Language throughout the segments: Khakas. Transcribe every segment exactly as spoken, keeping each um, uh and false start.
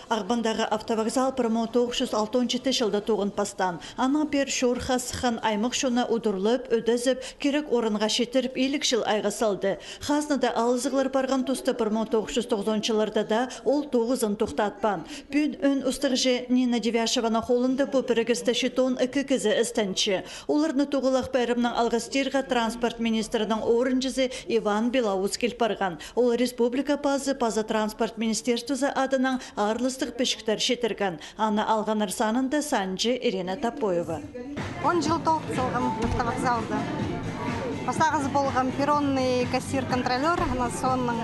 Ағбандағы автовокзал пір муң тоғыс чӱс алтон читі чылда тоғын пастаан. Анаң пеер чорыхха сыххан аймах чоны удурлап, ӧдезіп, кирек орынға читіріп, илиг чыл айға салды. Хазнада алызығлар парған туста пір муң тоғыс чӱс тоғызонынҷы чылларда даа ол тоғызын тохтатпаан. Пӱӱн ӧӧн устағҷы Нина Девяшеваның холында пу пірігісте читон ікі кізі істенче. Оларны тоғалах пайрамнаң алғыстирға транспорт министрінің орынҷызы Иван Белоус кил парған. Ол республика пазы паза транспорт министерствозы адынаң аарластығ пічіктер читірген. Аны алғаннар санында санҷы Ирина Топоева. Он чыл тоғын салғам автовокзалда. Пастағызы полғам перронный кассир-контролёр, анаң соонаң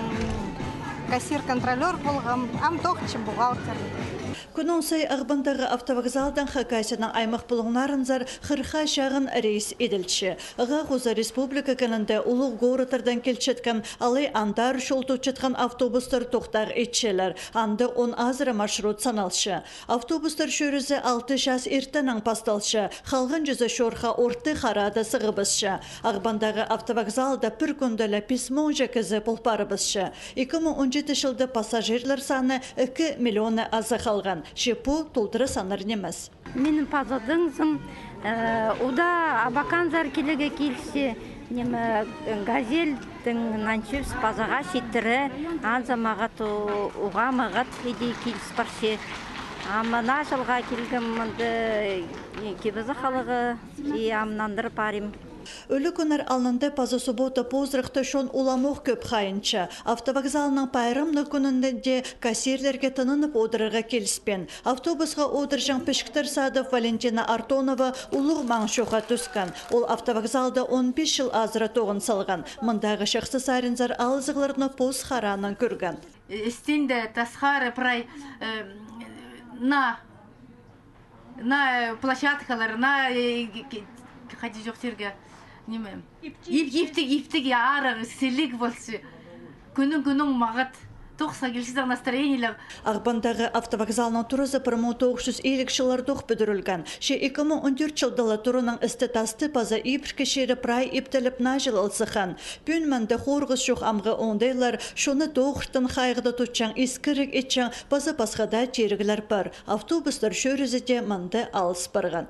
кассир-контролёр полғам, ам тоғынчам бухгалтер. Кӱннің сай Ағбандағы автовокзалдаң Хакасияның аймах пулуңнарынзар хырыхха чағын рейс иділче. Ағаа хоза республика кінінде улуғ городтардаң килчеткен алай андар чол тутчатхан автобустар тохтағ итчелер. Анда он азыра маршрут саналча. Автобустар чӧрізі алты час иртеннең пасталча, халған чазы чорыхха орты харада сығыбысча. Ағбандағы автовокзалда пір кӱнде ле пис муңҷа кізі пол парыбысча. Ікі муң он читі чылда пассажирлар саны ікі миллионны аза халған. Че пу толдыра саннар нимес. Минің пазадаңзым, э, удаа Абаканзар килерге килісче, ниме, Газельтің нанчус пазаға читіре, анзы мағат у-, уғаа мағат иди киліс парча. Ам мына чылға килгем мында, э, кибізі халығы, и ам нандыр парим. Ӱлӱкӱннер алнында паза суббота позырахта чон уламох кӧп хайынча. Автовокзалның пайрамнығ кӱнінде кассирлерге тынанып одырарға киліспеен. Автобусха одырҷаң пічіктер садып, Валентина Артонова улуғ маң чоохха тӱскен. Ол автовокзалда он пис чыл азыра тоғын салған. Мындағы чахсы саринзар алызығларны пос хараанаң кӧрген. Істінде тасхары прай, э, на на, э, площадкалар, на, э, к-, к-, хайди чох чирге, ниме. Ип-, иптіг, иптіг, я, арығ, сіліг полча. Кӱннің, кӱннің мағат. Тоғысха килчезің, настроениелер. Ағбандағы автовокзалның туразы пір муң тоғыс чӱс илиг чыллардох пӱдірілген. Че ікі муң он тӧрт чылда ла тураның істі-тасты паза ибіркі чирі прай иптеліп, наа чыл ла сыххан. Пӱӱн мында хорғыс чох амғы оңдайлар, чонны тоғыртын хайығда тутчаң, искіріг итчең, паза пасха даа тиріглер пар. Автобустар чӧрізі дее мында алыс парған.